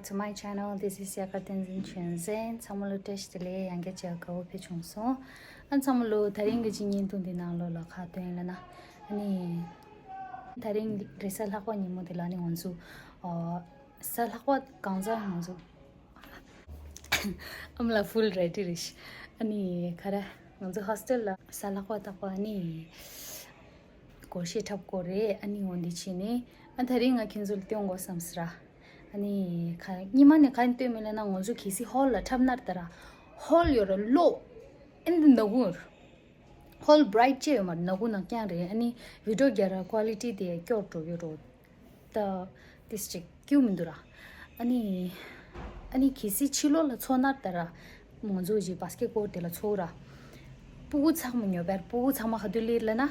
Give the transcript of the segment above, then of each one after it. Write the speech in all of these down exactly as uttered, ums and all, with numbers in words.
To my channel, this is Yaka Tenzin Chunzen. ཚང་མ་ལོ་བཀྲ་ཤིས་བདེ་ལེགས། ཡང་བསྐྱར་མཇལ་དགའ་བོ་འཕེལ་བྱུང་སོང་། ཨ་ཚང་མ་ལོ་དེ་རིང་གི་ཅིག་བརྙན་ཐུང་འདི་ནང་ལོགས་ལ་ཁ་སྟོན་ལ་ན། ཨ་ནི་དེ་རིང་རེས་གཟའ་ལྷག་པ་ཉིན་མོ་འདི་ལ་ནི་ང་ཚོ་ཨ་གཟའ་ལྷག་པ་གང་ཟག་ང་ཚོ་ཨམ་ལ་full ready རེད། ཨ་ནི་ག་རེ་ང་ཚོ་hostel ལ་གཟའ་ལྷག་པ་རྟག་པ་ཨ་ནི་སྒོར་གཞས་འཁྲབ་དགོས་རེད། ཨ་ནི་འོ་འདི་བྱས་ནས་ཨ་དེ་རིང་ང་ཁྱེད་ཚོ་ལ་སྟོན་དགོས་བསམ་སི་ར། ཨ་ནི་ཁ་ཉི་མ་ནས་ག་རེ་སྟོན་མིན་ལབ་ན། ང་ཚོ་གལ་སྲིད་hall ལ་འཁྲབ་ན་ད་ར་hall ཡོད་ར་ལོ་ཨེ་འདི་ནག་ཁུང་ཡོད་ར། hall bright ཅེས་ཡོད་མ་ར། ནག་ཁུང་ནང་རྐྱང་རེད། ཨ་ནི་video རྒྱག་ར་quality དེ་སྐྱོ་འགྲོ་ཡོད་རོ། ད་ཏིས་ཅིག་སྐྱིད་མི་འདུག་ར། ཨ་ནི་ཨ་ནི་གལ་སྲིད་ཕྱི་ལོགས་ལ་ཚོགས་ན་ད་ར་ང་ཚོ་གི་basket court དེ་ལ་ཚོགས་ར། སྤུ་གུ་ཚང་མ་ཉོ་བར་སྤུ་གུ་ཚང་མ་ག་དུས་སླེབས་ལབ་ན་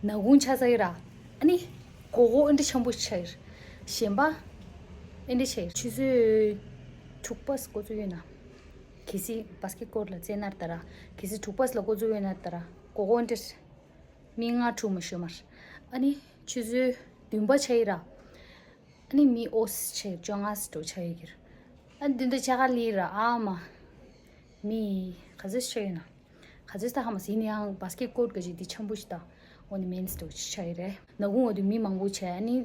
ནག་ཁུང་ཆགས་ཚར་ཡོད་ར། ཨ་ནི་སྒོར་སྒོར་ཨེ་འདྲ་ཆེན་པོ་ཆགས་ཡོད་ར། གཞན་པ་ཨེ་འདྲ་ཆགས་ཡོད་ར། ཆུ་ཚོད་དྲུག་པ་འགོ་ཚུགས་ཡོད་ན། གལ་སྲིད་basket court ལ་རྩེད་ན་ད་ར། གལ་སྲིད་དྲུག་པ་ལ་འགོ་ཚུགས་ཡོད་ན་ད་ར་སྒོར་སྒོར་ཨེ་འདྲ། མི་ལྔ་དྲུག་མ་ཤོད་མར། ཨ་ནི་ཆུ་ཚོད་བདུན་པ་ཆགས་ཡོད་ར། ཨ་ནི་མི་ཨོ་སི་ཆགས་ཡོད། བཅོ་ལྔ་སི་འགྲོ་ཆགས་ཡོད་ཀྱི་ར། ཨ་ནི་བདུན་དང་ཕྱེད་ཀ་ལི་ར་ཨ་མ། མི་ག་ཚོད་ཆགས་ཡོད་ན། ག་ཚོད་ད་ཧ་མ་སི་ཡིན་ཡང་basket court ག་ཅིག་འདི་ཆེན་པོ་ཞིག་ད། འོ་ནི་men's འགྲོ་ཆགས་ཡོད་རེད། ནག་ཁུང་འོ་དུ་མི་མང་པོ་ཆགས། ཨ་ནི་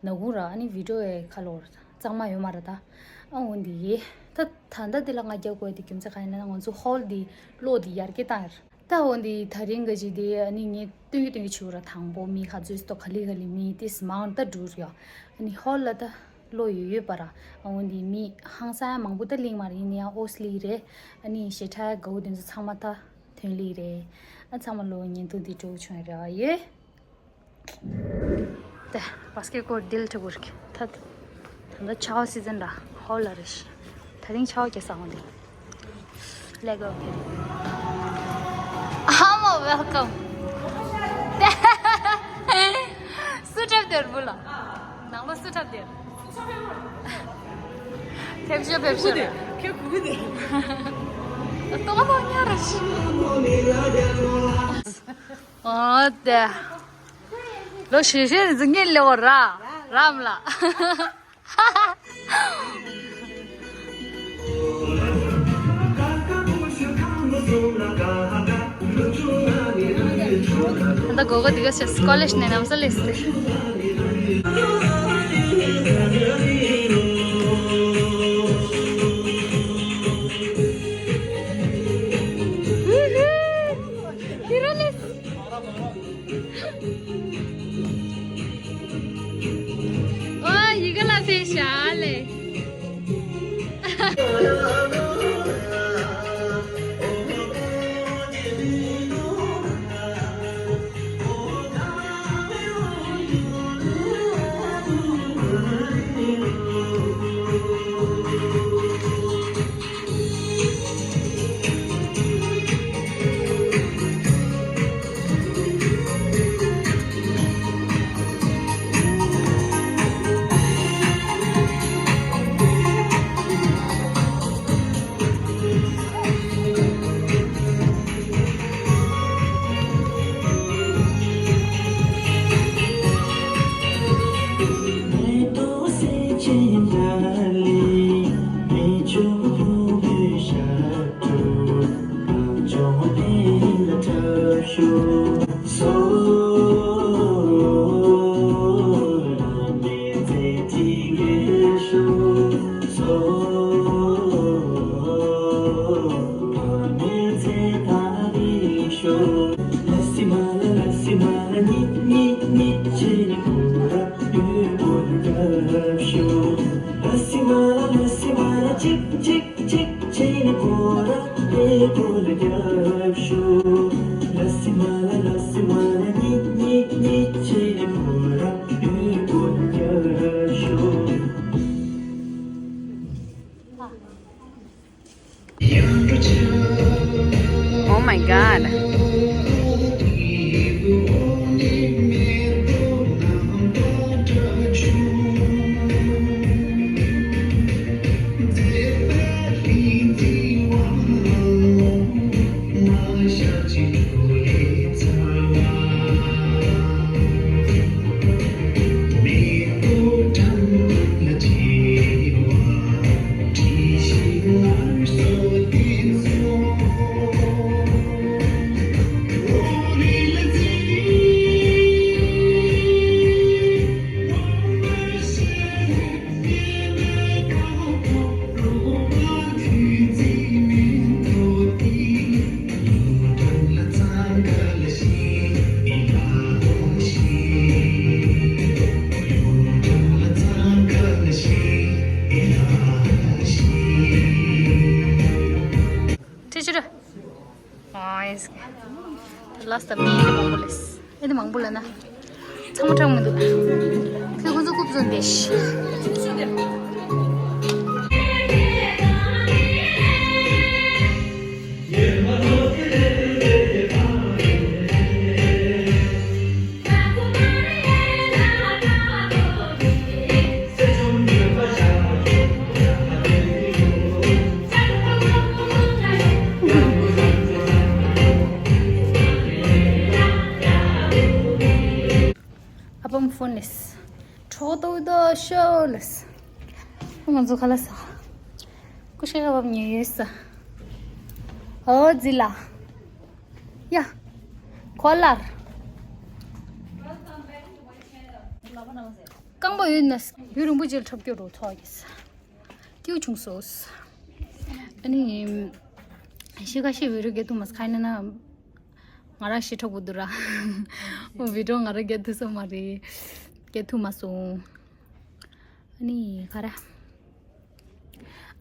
ནག་ཁུང་ར་ཨ་ནི་video ཡི་ཁ་ལོར་གཙང་མ་ཡོད་མ་ར་ད། ཨ་འོ་འདི་ཡི་ད་ད་ལྟ་འདི་ལ་ང་རྒྱག་དགོས་དེ་རྒྱུ་མཚན་ག་ཡིན་ན། ང་ཚོ་hall འདི་གློག་འདི་ཡར་རྒྱས་བཏང་ཡོད་ར། ད་འོ་འདི་ད་རིང་ག་ཅིག་དེ་ཨ་ནི་ངས་སྟོན་གྱི་སྟོན་གྱི་བྱུང་ར། དང་པོ་མི་ག་ཚོད་ཏོ་ག་ལི་ག་ལི་མི་ཏིས་མང་ད་འགྲུར་ཡོད། ཨ་ནི་hall ལ་ད་ལོ་ཡོད་ཡོད་པ་ར། ཨ་འོ་འདི་མི་ཧང་སང་མང་པོ་ད་ལིང་མ་ར་ཡིན་ཡང་ཨོ་སི་ལི་རེད། ཨ་ནི་ཞེ་ཁྲ་གའུ་དེ་ཚོ་ཚང་མ་ད་ཐོན་ལི་རེད། ཨ་ཚང་མ་ལོ་ཉིན་ཐུང་འདི་འགྲོ་བྱུང་ར་ཡོད། དེ་basket court ཌིལ་ཐུབ་རིག་ཐད། ད་ལྟ་ཆའོ་season ར་ཧོ་ལ་རེ་ཤི། ད་རིང་ཆའོ་གེ་ས་འོང་དེ། Let go. ཨ་མ་welcome. སུ་འཁྲབ་དེར་བུ་ལ། ནང་ལོ་སུ་འཁྲབ་དེར། ཕེབས་ཤོག་ཕེབས་ཤོག་ཁྱོད་གུ་གུ་དེ། ཏོག་ཏོག་ཉར་རེ་ཤི། ཨོ་དེ། ལོ་ཤེས་ཤེས་རེད་ཟིན་ངེས་ལེའོ་ར། རམ་ལ། ད་གོ་གོ་དེ་ག་ཤེས་ཀོ་ལེཇ་ནས་ནམ་ས་ལེས་ཏེ། ཨོ་ཡི་གེ་ལ་ཕེབས་ཤག་ལེ། Oh my God. ཨེ་ལ་སྟ་མི་ཨེ་མང་པོ་ལས། ཨེ་མང་པོ་ལ་ན། ཚང་མ་གྲངས་མི་འདུག་ཁོས་ཁོ་ཚོ་རྐུབ་བཙུགས་འདེ་ཤི། ཨ་ཕའམ་ཕོན་ལས། གྲོགས་ཏོ་ཏོ་ཤོ་ལས། ང་ཚོ་ཁ་ལག་ཟ། ཀུ་ཤ་ཁ་བབ་ཉོས་ཡོད་ས། ཨོ་ཛི་ལ། ཡ། ཁོ་ལར། རྐང་པ་ཡོད་ན་ཡུན་རིང་པོ་ཅིག་འཁྲབ་སྐྱོར་རོ་ཚོགས་ཀྱིས། སྐྱིད་བྱུང་སོང་། ཨ་ནི། ཤི་ཁ་ཤི་བི་རུ་གེ་ཐུ་མས་ཁ་ན་ན། ང་རང་ཤི་འཁྲབ་པོ་འདུག་ར། འོ་བི་ཌིའོ་ང་རང་གེ་ཐུ་སོང་མ་རེད། གེ་ཐུ་མ་སོང་། ཨ་ནི་ག་རེ།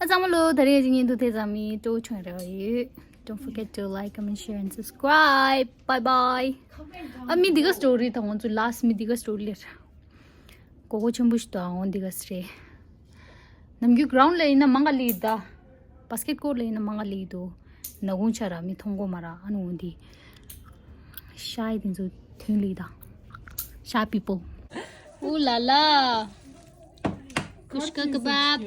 ཨ་ཚང་མ་ལོ་ད་རེས་ཀྱི་བརྙན་ཐུང་དེ་ཙམ་མིན་སྤྲོ་བྱུང་རེ་བ་ཡོད། Don't forget to like, comment, share and subscribe. Bye bye. ཨ་མི་འདི་ག་སི་ཊོ་རི་དང་ང་ཚོ་ལ་སི་མི་འདི་ག་སི་ཊོ་རི་ལེར། གོ་གོ་ཆེན་པོ་ཞིག་ཏུ་ཨང་འདི་ག་སི་རེད། ནམ་རྒྱུན་གྷི་རའུན་ཌི་ལ་ཡིན་ན་མང་ག་ལི་ད། བྷ་སི་ཀེ་ཊི་ཀོར་ཊི་ལ་ཡིན་ན་མང་ག་ལི་འདུག་ནག་ཁུང་ཆ་ར་མི་མཐོང་གོ་མ་ར་ཨ་ནི་འོ་འདི། ཤའི་དེ་ཚོ་ཐོན་ལི་ད། Shy people. Ooh la la. Kushka kebab.